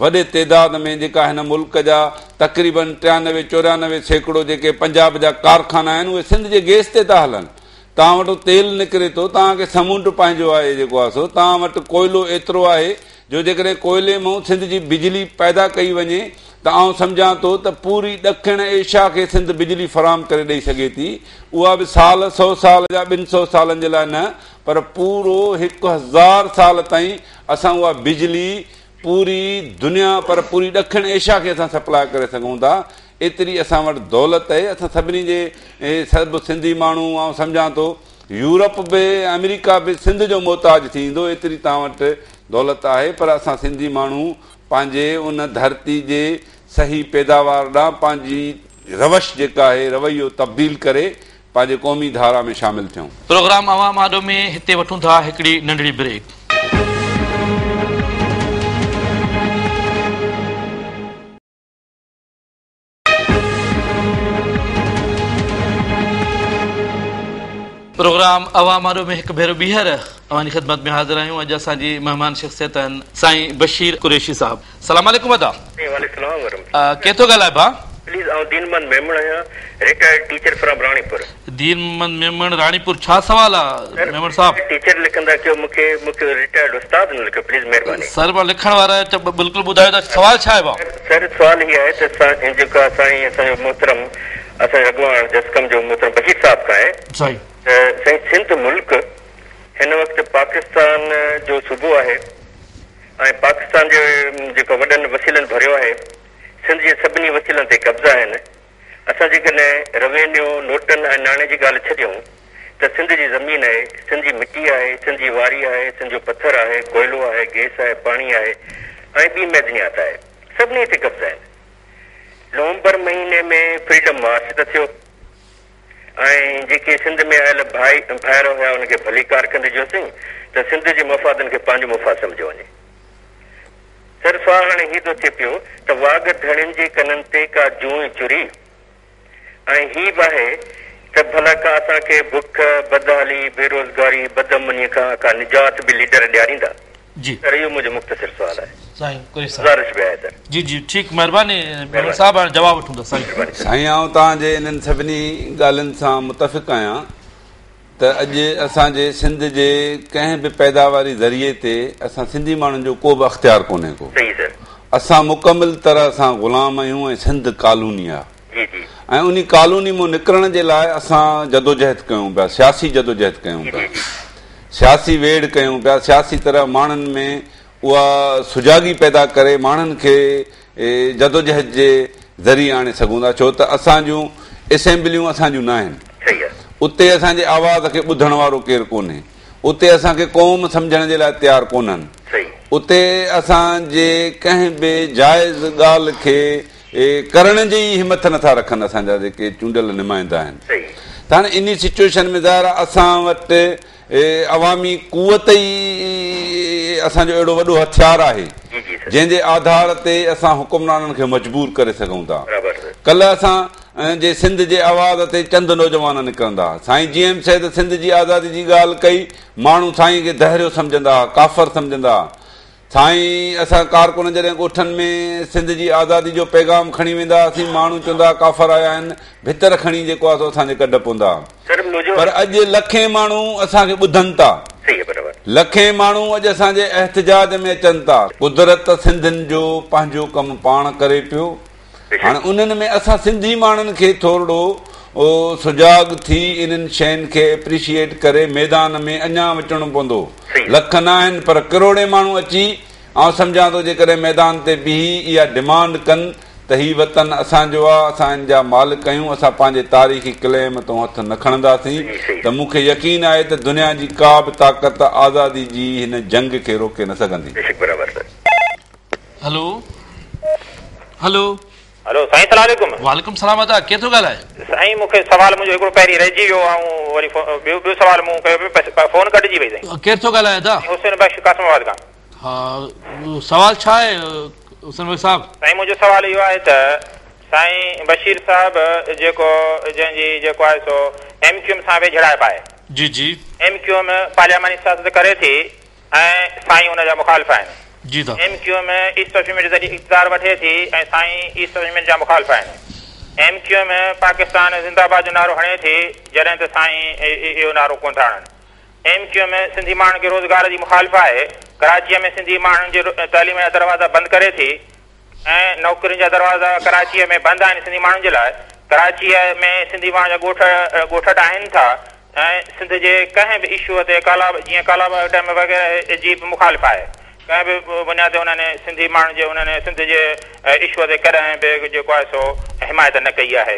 وڏي تعداد ۾ جيڪا هن ملڪ جا تقريبن ٽيانوي چورانوي سيڪڙو جيڪي پنجاب جا ڪارخانا آهن اهي سنڌ جي گئس تي ٿا هلن. توهان وٽ تيل نڪري ٿو، توهان کي سمنڊ پنهنجو آهي جيڪو آهي سو، توهان وٽ ڪوئلو ايترو آهي جو جيڪڏهن ڪوئلي مون سنڌ جي بجلي پيدا ڪئي وڃي ته آئون سمجهان ٿو ته پوري ڏکڻ ايشيا کي سنڌ بجلي فراهم ڪري ڏئي سگهي ٿي اها به سال سو سال يا ٻن سو سالن جي لاء نه پر پورو هڪ هزار سال تائين اسان اها بجلي پوري دنيا پر پوري ڏکڻ ايشيا کي اسان سپلاء ڪري سگهون ٿا ايتري اسان وٽ دولت آهي اسان سڀني جي سڀ سنڌي ماڻهو آئون سمجهان ٿو يورپ به آمريڪا به سنڌ جو محتاج ٿي ايندو ايتري توهان وٽ دولت آهي پر اسان سنڌي ماڻهو پنهنجي ان ڌرتي جي صحيح پيداوار ڏانهن پنهنجي روش جيڪا آهي رويو تبديل ڪري پنهنجي قومي ڌارا ۾ شامل ٿيون. پروگرام عوام آڏو ۾ هتي وٺون ٿا هڪڙي ننڍڙي بريڪ. پروگرام عوام آڏو ۾ هڪ ڀيرو ٻيهر اوهان جي خدمت ۾ حاضر آهيون اڄ اسان جي مهمان شخصيت آهن سائين بشير قريشي صاحب. سلام عليڪم ادا. وعليڪم السلام ورحمة الله. ڪير ٿو ڳالهائي ڀاء؟ پليز آئون دين محمد ميمڻ آهيان رٽائرڊ ٽيچر فرام راڻيپور. دين محمد ميمڻ راڻيپور ڇا سوال آ ميمڻ صاحب؟ سر ٽيچر لکندا ڪيو مونکي مونکي رٽائرڊ استاد نه لکيو پليز مهرباني. سر مان لکڻ وارا آهيو ته بلڪل ٻڌايو ته سوال ڇا آهي ڀاء؟ سر سوال هي آهي ته سائين جيڪو سائين اسان جو محترم اسان جو اڳواڻ جسقم جو محترم بشير صاحب کان آهي سائين. ته سائين سنڌ ملڪ هن وقت پاڪستان جو صوبو آهي ۽ پاڪستان جي جيڪو وڏن وسيلن ڀريو آهي، سنڌ جي سڀني وسيلن تي قبضا آهن. اسان جيڪڏهن روينيو، نوٽن ۽ ناڻي جي ڳالهه ڇڏيون ته سنڌ جي زمين آهي، سنڌ جي مٽي آهي، سنڌ جي واري آهي، سنڌ جو پٿر آهي، ڪوئلو آهي، گئس آهي، پاڻي آهي ۽ ٻي معدنيات آهي. سڀني تي قبضا آهن. نومبر مهيني ۾ فريڊم مارچ ته ٿيو ۽ جيڪي سنڌ ۾ آيل ڀائي ڀائر هيا انهن کي ڀليڪار ڪندي چيوسين ته سنڌ جي مفادن کي پنهنجو مفاد سمجهيو وڃي. سر سوال هاڻي هي ٿو ٿئي پيو ته واڳ ڌڻين جي ڪنن تي ڪا جونء چري ۽ هي به آهي ته ڀلا ڪا اسان کي بک، بدحالي، بيروزگاري، بدامنيء کان ڪا نجات به ليڊر ڏياريندا؟ جي. سر اهو منهنجو مختصر سوال آهي. سائين قريشي صاحب. گذارش به آهي سر. جي جي ٺيڪ مهرباني ميمڻ صاحب هاڻي جواب وٺون ٿا سائين. سائين آئون توهان جي انهن سڀني ڳالهين سان متفق آهيان ته اڄ اسان جي سنڌ جي ڪنهن به پيداواري ذريعي تي اسان سنڌي ماڻهن جو ڪو به اختيار ڪونهي ڪو. صحيح سر. اسان مڪمل طرح سان غلام آهيون ۽ سنڌ ڪالوني آهي. جي جي. ۽ انهي ڪالوني مون نڪرڻ جي لاء اسان جدوجهد ڪيون پيا، سياسي جدوجهد ڪيون پيا، سياسي ويڙهه ڪيون پيا، سياسي طرح ماڻهن ۾ اها سجاڳي پيدا ڪري ماڻهن کي جدوجهد جي ذريعي آڻي سگهون ٿا، ڇو ته اسان جون اسيمبليون اسان جون ناهن، اتي اسان جي آواز کي ٻڌڻ وارو ڪير ڪونهي، اتي اسان کي قوم سمجهڻ جي لاء تيار ڪونهن، اتي اسان جي ڪنهن به جائز ڳالهه کي ڪرڻ جي ئي همٿ نٿا رکن اسان جا جيڪي چونڊيل نمائندا آهن ته هاڻي انهي سچوئيشن ۾ ظاهر آهي اسان وٽ عوامي قوت ئي اسان جو اهڙو وڏو هٿيار آهي جنهن جي آڌار تي اسان حڪمرانن کي مجبور ڪري سگهون ٿا. ڪلهه اسان جي سنڌ جي آواز تي چند نوجوان نڪرندا. سائين جي ايم سيد سنڌ جي آزادي جي ڳالهه ڪئي، ماڻهو سائين کي دهريو سمجهندا ها، ڪافر سمجهندا ها. سائين اسان ڪارڪن جڏهن ڳوٺن ۾ سنڌ جي آزادي جو پيغام کڻي ويندا هئاسين ماڻهو چوندا ها ڪافر آيا آهن ڀتر کڻي جيڪو آهي سو اسان جي ڪڍ پوندا پر اڄ لکين ماڻهو اسان کي ٻڌن ٿا لکين ماڻهو اڄ اسان جي احتجاج ۾ اچن ٿا قدرت سنڌين جو پنهنجو ڪم پاڻ ڪري پيو هاڻ انهن ۾ اسان سنڌي ماڻهن کي ٿورڙو سجاڳ ٿي انهن شين کي اپريشيئيٽ ڪري ميدان ۾ اڃا اچڻو پوندو. لک نه آهن پر ڪروڙين ماڻهو اچي آئون سمجهان ٿو جيڪڏهن ميدان تي بيهي اها ڊمانڊ ڪن ته هي وطن اسان جو آ اسان ان جا مالڪ آهيون اسان پنهنجي تاريخي ڪليم تون هٿ نه کڻنداسين ته مون کي يقين آهي ته دنيا جي ڪا به طاقت آزادي جي هن جنگ کي روڪي نه سگهندي. هلو هلو. هلو سائين سلام عليڪم. وعليڪم سلام ادا ڪير ٿو ڳالهائي. سائين مون کي سوال منهنجو هڪڙو پهرين رهجي ويو آئون وري ٻيو ٻيو سوال مون ڪيو پئي فون ڪٽجي وئي سائين. ڪير ٿو ڳالهائي ادا. سائين حسين بخش قاسم آباد کان. ها سوال ڇا آهي حسين بخش صاحب. سائين منهنجو سوال اهو آهي ته سائين بشير صاحب جيڪو جنهن جي جيڪو آهي سو ايم ڪيو ايم سان ويجهڙائپ آهي. جي جي. ايم ڪيو ايم پارلياماني سياست ڪري ٿي ۽ سائين ان جا مخالف آهن. جي ته. M Q M east of unit ذريعي اقتدار وٺي ٿي ۽ سائين ايسٽ آف يونٽ جا مخالف آهن. ايم ڪيو ايم پاڪستان زنده باد جو نعرو هڻي ٿي جڏهن ته سائين اهو نعرو ڪونه ٿا هڻن. ايم ڪيو ايم سنڌي ماڻهن کي روزگار جي مخالف آهي. ڪراچيء ۾ سنڌي ماڻهن جي تعليم جا دروازا بند ڪري ٿي ۽ نوڪرين جا دروازا ڪراچيء ۾ بند آهن سنڌي ماڻهن جي لاء. ڪراچيء ۾ سنڌي ماڻهن جا ڳوٺ ڳوٺ ڊاهين ٿا ۽ سنڌ جي ڪنهن به اشوء تي ڪالا جيئن ڪالاباغ ڊيم وغيره جي به مخالف آهي. ڪنهن به بنياد تي انهن سنڌي ماڻهن جي انهن سنڌ جي اشوء تي ڪڏهن به جيڪو آهي سو حمايت نه ڪئي آهي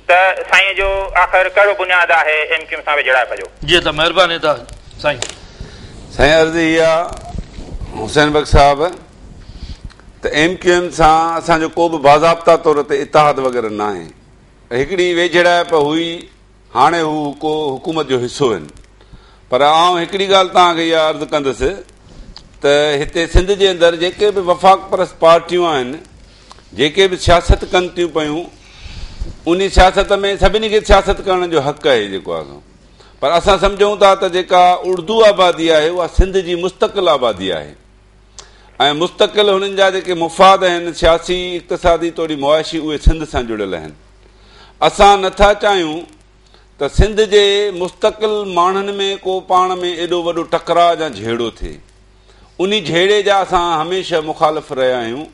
ته سائين جو آخر ڪهڙو بنياد آهي ايم ڪيو ايم سان ويجهڙائپ جو؟ جي ادا مهرباني ادا سائين. سائين عرض هي آ حسين بخش صاحب ته ايم ڪيو ايم سان اسان جو ڪو به باضابطا طور تي اتحاد وغيره ناهي. هڪڙي ويجهڙائپ هئي هاڻي هو ڪو حڪومت جو حصو آهن پر آئون هڪڙي ڳالهه توهان کي اها عرض ڪندس ته هتي سنڌ جي اندر جيڪي به وفاق پرست پارٽيون آهن جيڪي به سياست ڪن ٿيون پيون انهي سياست ۾ سڀني کي سياست ڪرڻ جو حق آهي جيڪو آهي سو پر اسان سمجهون ٿا ته جيڪا اردو آبادي آهي اها سنڌ جي مستقل آبادي آهي ۽ مستقل هنن جا جيڪي مفاد آهن سياسي اقتصادي توڙي معاشي اهي سنڌ سان جڙيل آهن اسان نه ٿا چاهيون ته سنڌ جي مستقل ماڻهن ۾ ڪو پاڻ ۾ ايڏو وڏو ٽڪراء يا جهيڙو ٿئي. انهي جهيڙي جا اسان هميشه مخالف رهيا آهيون،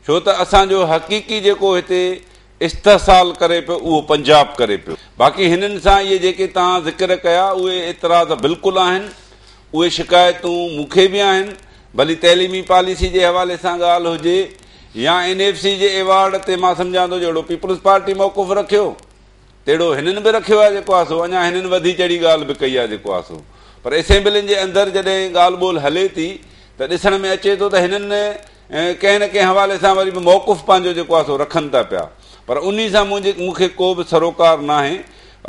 ڇو ته اسان جو حقيقي جيڪو هتي استحصال ڪري پيو اهو پنجاب ڪري پيو. باقي هنن سان اهي جيڪي توهان ذڪر ڪيا اهي اعتراض بلڪل آهن، اهي شڪايتون مون کي به آهن، ڀلي تعليمي پاليسي جي حوالي سان ڳالهه هجي يا اين ايف سي جي ايوارڊ تي مان سمجهان ٿو جهڙو پيپلز پارٽي موقف رکيو تهڙو هنن به رکيو آهي جيڪو آهي سو اڃا هنن وڌي چڙهي ڳالهه به ڪئي آهي جيڪو آهي سو پر اسيمبلين جي اندر جڏهن ڳالهه ٻولهه هلي ٿي ته ڏسڻ ۾ اچي ٿو ته هنن ڪنهن نه ڪنهن حوالي سان وري به موقف پنهنجو جيڪو آهي سو رکن ٿا پيا پر انهي سان منهنجي مون کي ڪو به سروڪار ناهي.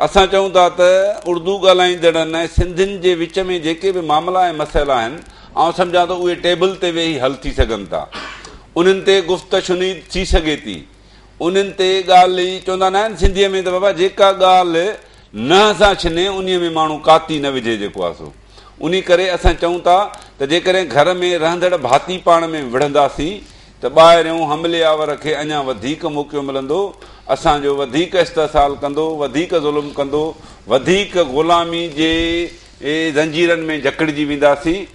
اسان چئون ٿا ته اردو ڳالهائيندڙن ۽ سنڌين جي وچ ۾ جيڪي به معاملا ۽ مسئلا آهن آئون سمجهان ٿو اهي ٽيبل تي ويهي حل ٿي سگهن ٿا. انهن تي گفت شنيد ٿي سگهي ٿي. انهن تي ڳالهه ئي چوندا ناهن سنڌيء ۾ ته بابا جيڪا ڳالهه ننهن سان ڇني انهيء ۾ ماڻهو ڪاتي نه وجهي جيڪو آهي سو. انهي ڪري اسان چئون ٿا ته جيڪڏهن گهر ۾ رهندڙ ڀاتي پاڻ ۾ وڙهنداسين ته ٻاهريون حملي آور کي اڃا وڌيڪ موقعو ملندو، اسان جو وڌيڪ استحصال ڪندو، وڌيڪ ظلم ڪندو، وڌيڪ غلامي جي زنجيرن ۾ جڪڙجي وينداسين.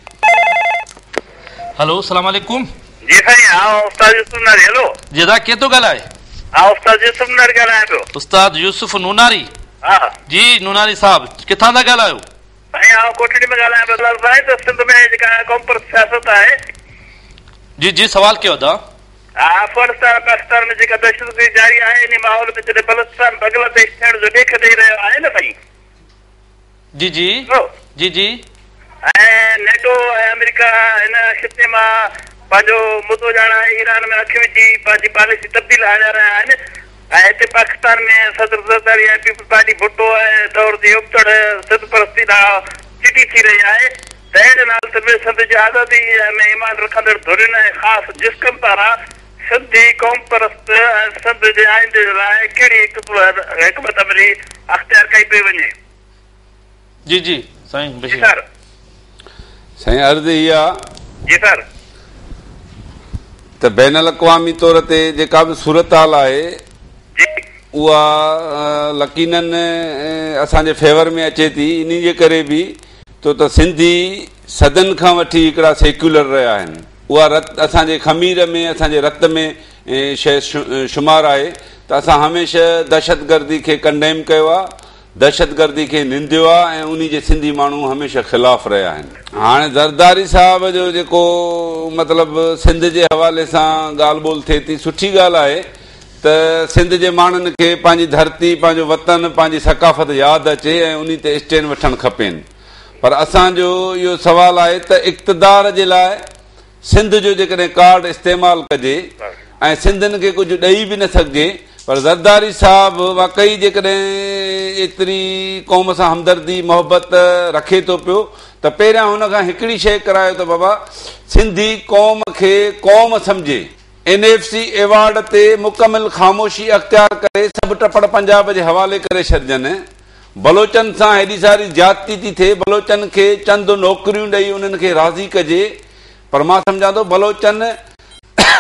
هلو سلام عليڪم. جي سائين آئون استاد يوسف نوناري هلو. جي ادا ڪير ٿو ڳالهائي. آئون استاد يوسف نوناري ڳالهايان پيو. استاد يوسف نوناري. ها. جي نوناري صاحب ڪٿان ٿا ڳالهايو. سائين آئون ڪوٽڙي ۾ ڳالهايان پيو لال سائين ته سنڌ ۾ جيڪا قومپرست سياست آهي. جي جي سوال ڪيو ادا. ها افغانستان ۽ پاڪستان ۾ جيڪا دهشتگردي جاري آهي انهي ماحول ۾ جڏهن بلوچستان بنگلاديش ٿيڻ جو ڏيک ڏئي رهيو آهي نه سائين. جي جي جي جي. ۽ نيٽو ۽ آمريڪا هن خطي مان پنهنجو مدو ڄاڻائي ايران ۾ اک وجهي پنهنجي پاليسي تبديل آڻي رهيا آهن ۽ هتي پاڪستان ۾ صدر زرداري ۽ پيپلز پارٽي ڀٽو ۽ دور جي ابتڙ سنڌ پرستي ڏانهن چٽي ٿي رهي آهي ته اهڙين حالتن ۾ سنڌ جي آزادي ۾ ايمان رکندڙ ڌرين ۽ خاص جسقم پاران سنڌي قومپرست ۽ سنڌ جي آئيندي لاء ڪهڙي حڪمت عملي اختيار ڪئي پئي وڃي؟ جي جي سائين بشير. جي سر. سائين عرض هي آ. جي سر. ته بين الاقوامي طور تي جيڪا به صورتحال آهي جي. اها يقينن اسان جي فيور ۾ اچي ٿي انهي جي ڪري به ڇو ته سنڌي صدين کان وٺي هڪڙا سيڪيولر رهيا آهن اها رت اسان جي خمير ۾ اسان جي رت ۾ شيء شمار آهي ته اسان هميشه دهشتگردي کي ڪنڊيم ڪيو آ دهشتگردي کي ننديو آ ۽ انهي جي سنڌي ماڻهو هميشه خلاف رهيا آهن. هاڻي زرداري صاحب جو جيڪو مطلب سنڌ جي حوالي سان ڳالهه ٻولهه ٿئي ٿي سٺي ڳالهه آهي ته سنڌ جي ماڻهن کي پنهنجي ڌرتي پنهنجو وطن پنهنجي ثقافت ياد اچي ۽ انهي تي اسٽينڊ وٺڻ کپين پر اسان جو اهو سوال آهي ته اقتدار جي لاء سنڌ جو جيڪڏهن ڪارڊ استعمال ڪجي ۽ سنڌين کي ڪجهه ڏئي به نه سگهجي پر زرداري صاحب واقعي جيڪڏهن ايتري قوم سان همدردي محبت رکي ٿو پيو ته پهريان هن کان هڪڙي شيء ڪرايو ته بابا سنڌي قوم کي قوم سمجهي اين ايف سي ايوارڊ تي مڪمل خاموشي اختيار ڪري سڀ ٽپڙ پنجاب جي حوالي ڪري ڇڏجن بلوچن سان هيڏي ساري زيادتي ٿي ٿئي، بلوچن کي چند نوڪريون ڏئي انهن کي راضي ڪجي، پر مان سمجهان ٿو بلوچن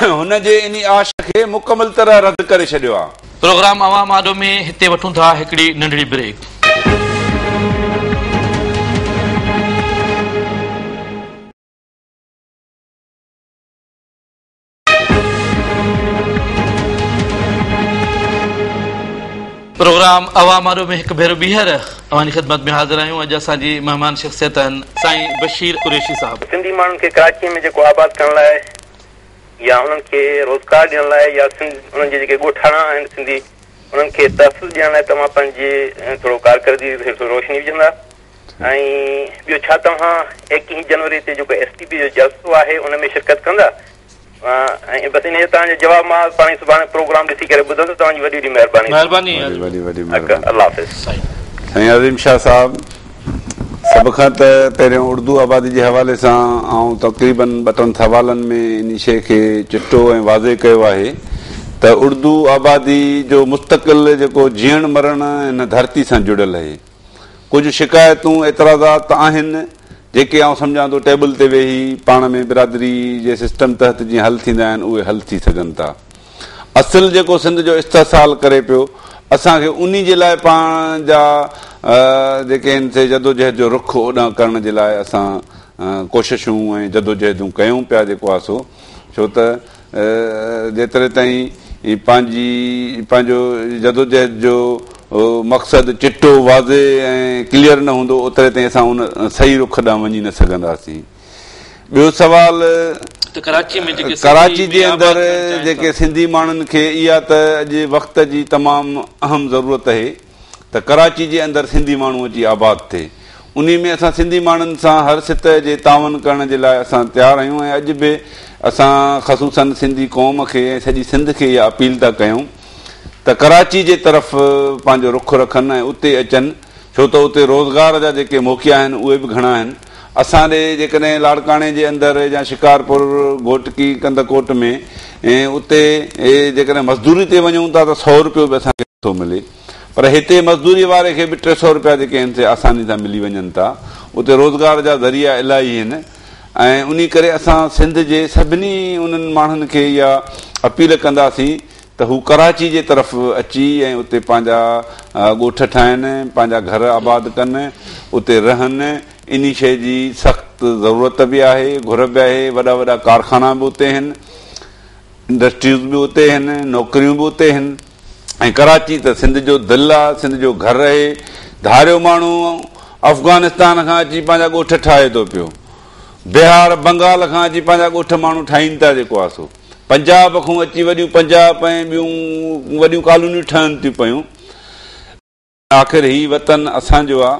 هن جي انهي آش کي مڪمل طرح رد ڪري ڇڏيو آ. پروگرام عوام آڏو ۾ هتي وٺون ٿا هڪڙي ننڍڙي بريڪ. پروگرام عوام آڏو ۾ هڪ ڀيرو ٻيهر اوهان جي خدمت ۾ حاضر آهيون اڄ اسان جي مهمان شخصيت آهن سائين بشير قريشي صاحب. سنڌي ماڻهن کي ڪراچيء ۾ جيڪو آباد ڪرڻ لاء يا انهن کي روزگار ڏيڻ لاء يا سنڌ انهن جي جيڪي ڳوٺاڻا آهن سنڌي انهن کي تحفظ ڏيڻ لاء توهان پنهنجي ٿورو ڪارڪردگي تي ٿوري روشني وجهندا ۽ ٻيو ڇا توهان ايڪيهين جنوري تي جيڪو ايس ٽي پي جو جلسو آهي ان ۾ شرڪت ڪندا ۽ بس انهيء جو توهان جو جواب مان پاڻ ئي سڀاڻي پروگرام ڏسي ڪري ٻڌندس توهان جي وڏي وڏي مهرباني مهرباني وڏي وڏي وڏي مهرباني الله حافظ. سائين عظيم شاهه صاحب سڀ کان ته پهريون اردو آبادي جي حوالي سان آئون تقريبن ٻه ٽن سوالن ۾ انهي شيء کي چٽو ۽ واضح ڪيو آهي ته اردو آبادي جو مستقل جيڪو جيئڻ مرڻ هن ڌرتي سان جڙيل اهي ڪجهه شڪايتون اعتراضات ته آهن جيڪي آئون سمجهان ٿو ٽيبل تي ويهي پاڻ ۾ برادري جي سسٽم تحت جيئن حل ٿيندا آهن اهي حل ٿي سگهن ٿا. اصل جيڪو سنڌ جو استحصال ڪري پيو اسان کي انهي جي لاء پاڻ جا جيڪي آهن سي جدوجهد جو رخ اوڏانهن ڪرڻ جي لاء اسان ڪوششون ۽ جدوجهدون ڪيون پيا جيڪو آهي سو ڇو ته جيتري تائين پنهنجي پنهنجو جدوجهد جو مقصد چٽو، واضح ۽ ڪليئر نه هوندو اوتري تائين اسان ان صحيح رخ ڏانهن وڃي نه سگهنداسين. ٻيو سوال ته ڪراچي ۾ جيڪي ڪراچي جي اندر جيڪي سنڌي ماڻهن کي اها ته اڄ وقت جي تمام اهم ضرورت اهي ته ڪراچي جي اندر سنڌي ماڻهو اچي آباد ٿئي انهي ۾ اسان سنڌي ماڻهن سان هر سطح جي تعاون ڪرڻ جي لاء اسان تيار آهيون ۽ اڄ به اسان خصوصاً سنڌي قوم کي ۽ سڄي سنڌ کي اها اپيل ٿا ڪيون ته ڪراچي جي طرف پنهنجو رخ رکن ۽ اتي اچن ڇو ته اتي روزگار جا جيڪي موقعا آهن اهي به گهڻا آهن اسان ڏي جيڪڏهن لاڙڪاڻي جي اندر يا شڪارپور گهوٽڪي ڪنڌڪوٽ ۾ اتي جيڪڏهن مزدوري تي وڃون ٿا ته سئو روپيو به اسان کي نٿو ملي پر هتي مزدوري واري کي به 300 روپيا جيڪي آهن سي آساني سان ملي وڃن ٿا. اتي روزگار جا ذريعا الاهي آهن ۽ انهي ڪري اسان سنڌ جي سڀني انهن ماڻهن کي اها اپيل ڪنداسين ته هو ڪراچي جي طرف اچي ۽ اتي پنهنجا ڳوٺ ٺاهن، پنهنجا گهر آباد ڪن، اتي رهن. انهي شيء جي سخت ضرورت به آهي، گهر به آهي، وڏا وڏا ڪارخانا به اتي آهن. انڊسٽريز به اتي هن، نوڪريون به اتي هن ۽ ڪراچي ته سنڌ جو دل آ، سنڌ جو گهر اهي. ڌاريو ماڻهو افغانستان کان اچي پنهنجا ڳوٺ ٺاهي ٿو پيو. بهار، بنگال کان اچي پنهنجا ڳوٺ ماڻهو ٺاهين ٿا جيڪو آ سو. پنجاب کان اچي وڏيون پنجاب ۽ ٻيون وڏيون ڪالونيون ٺهن ٿيون پيون. آخر هي وطن اسان جو آ،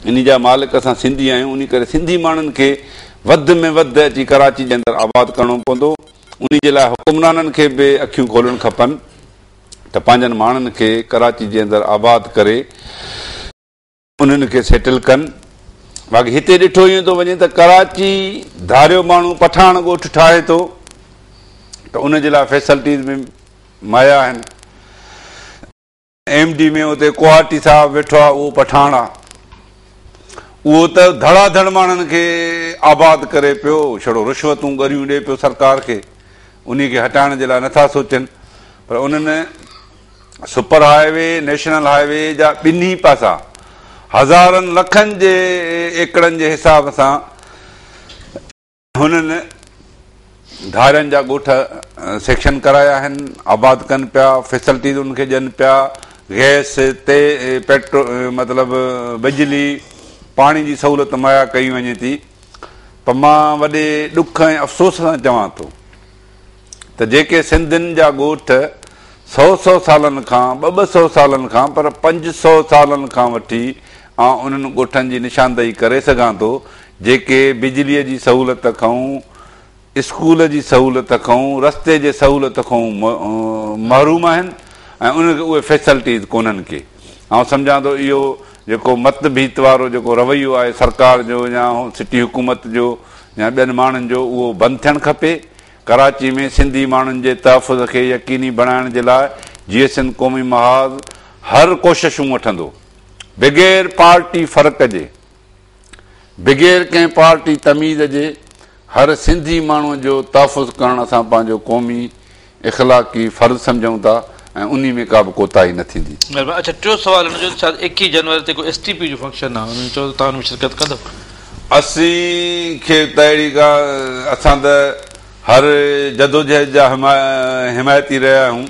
انهي جا مالڪ اسان سنڌي آهيون، انهي ڪري سنڌي ماڻهن کي وڌ ۾ وڌ اچي ڪراچي جي اندر آباد ڪرڻو پوندو، انهي جي لاء حڪمرانن کي به اکيون کولڻ کپن ته پنهنجن ماڻهن کي ڪراچي جي اندر آباد ڪري انهن کي سيٽل ڪن، باقي هتي ڏٺو ائين ٿو وڃي ته ڪراچي ڌاريو ماڻهو پٺاڻ ڳوٺ ٺاهي ٿو ته ان جي لاء فيسلٽيز به مهيا آهن. ايم ڊي ۾ اتي ڪوهاٽي صاحب ويٺو آ اهو پٺاڻ آ اهو ته ڌڙا ڌڙ ماڻهن کي آباد ڪري پيو ڇڙو رشوتون ڳريون ڏي پيو سرڪار کي انهي کي هٽائڻ جي لاء نٿا سوچن پر انهن super high V national high V جا ٻنهي پاسا هزارن لکن جي ايڪڙن جي حساب سان هنن ڌارين جا ڳوٺ سينڪشن ڪرايا آهن، آباد ڪن پيا، فيسلٽيز انهن کي ڏين پيا، گئس، تي پيٽرو مطلب بجلي، پاڻي جي سهولت مهيا ڪئي وڃي ٿي پر مان وڏي ڏک ۽ افسوس سان چوان ٿو ته جيڪي سنڌين جا ڳوٺ سئو سئو سالن کان، ٻه ٻه سئو سالن کان پر 500 سالن کان وٺي آئون انهن ڳوٺن جي نشاندهي ڪري سگهان ٿو جيڪي بجليء جي سهولت کان، اسڪول جي سهولت کان، رستي جي سهولت کان محروم آهن ۽ انهن کي اهي فيسلٽيز ڪونهن ڪي. آئون سمجهان ٿو اهو جيڪو مت ڀيت وارو جيڪو رويو آهي سرڪار جو يا سٽي حڪومت جو يا ٻين ماڻهن جو اهو بند ٿيڻ کپي. ڪراچي ۾ سنڌي ماڻهن جي تحفظ کي يقيني بڻائڻ جي لاء جيئي سنڌ قومي محاذ هر ڪوششون وٺندو بغير پارٽي فرق جي. بغير ڪنهن پارٽي تميز جي هر سنڌي ماڻهو جو تحفظ ڪرڻ اسان پنهنجو قومي اخلاقي فرض سمجهون ٿا ۽ انهي ۾ ڪا به ڪوتاهي نه ٿيندي. مهرباني اڇا ٽيون سوال هن جو شايد 21 جنوري تي ڪو ايس ٽي پي جو فنڪشن آهي انهن چيو ته توهان ان ۾ شرڪت ڪندؤ. اسين کي ته اهڙي ڪا اسان ته هر جدوجهد جا حمايتي رهيا آهيون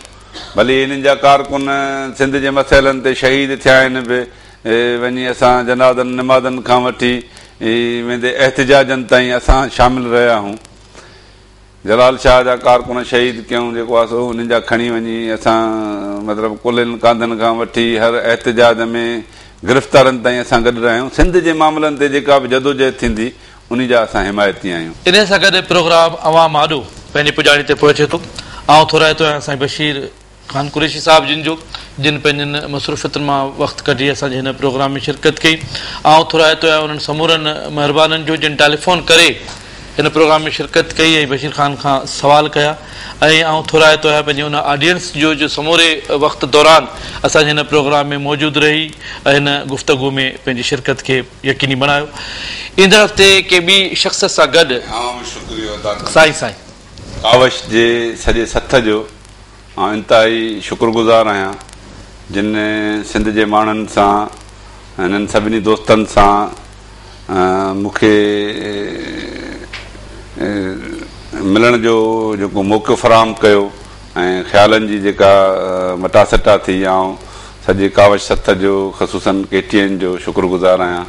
ڀلي هنن جا ڪارڪن سنڌ جي مسئلن تي شهيد ٿيا آهن به وڃي اسان جنازن نمازن کان وٺي ويندي احتجاجن تائين اسان شامل رهيا آهيون. جلال شاهه جا ڪارڪن شهيد ڪيائون جيڪو آهي سو انهن جا کڻي وڃي اسان مطلب ڪلهن ڪانڌن کان وٺي هر احتجاج ۾ گرفتارن تائين اسان گڏ رهيا آهيون. سنڌ جي معاملن تي جيڪا به جدوجهد ٿيندي انهي جا اسان حمايتي آهيون. انهيء سان گڏ پروگرام عوام آڏو پنهنجي پڄاڻي تي پهچي ٿو. آئون ٿورائتو آهيان سائين بشير خان قريشي صاحب جن جو، جن پنهنجن مصروفيتن مان وقت ڪڍي اسان جي هن پروگرام ۾ شرڪت ڪئي. آئون ٿورائتو آهيان انهن سمورن مهربانن جو جن ٽيليفون ڪري هن پروگرام ۾ شرڪت ڪئي ۽ بشير خان کان سوال ڪيا ۽ آئون ٿورائتو آهيان پنهنجي ان آڊينس جو جو سموري وقت دوران اسان جي هن پروگرام ۾ موجود رهي ۽ هن گفتگو ۾ پنهنجي شرڪت کي يقيني بڻايو. ايندڙ هفتي ڪنهن ٻي شخصيت سان گڏ. آئون شڪريو ادا ڪندس. سائين سائين. ڪاوش جي سڄي سٿ جو. آئون انتهائي شڪر گذار آهيان جن سنڌ جي ماڻهن سان هنن سڀني دوستن سان مون کي ملڻ جو جيڪو موقعو فراهم ڪيو ۽ خيالن جي جيڪا مٽاسٽا ٿي آئون سڄي ڪاوش سٿ جو خصوصن ڪي ٽي اين جو شڪر گذار آهيان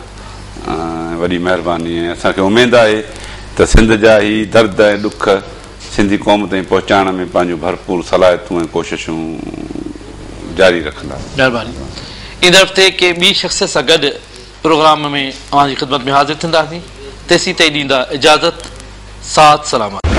۽ وڏي مهرباني ۽ اسان کي اميد آهي ته سنڌ جا هي درد ۽ ڏک سنڌي قوم تائين پهچائڻ ۾ پنهنجون ڀرپور صلاحيتون ۽ ڪوششون جاري رکنداسين. مهرباني. ايندڙ هفتي ڪنهن ٻي شخصيت سان گڏ پروگرام ۾ اوهان جي خدمت ۾ حاضر ٿينداسين. تيسين تائين ڏيندا اجازت. ساٿ سلامت.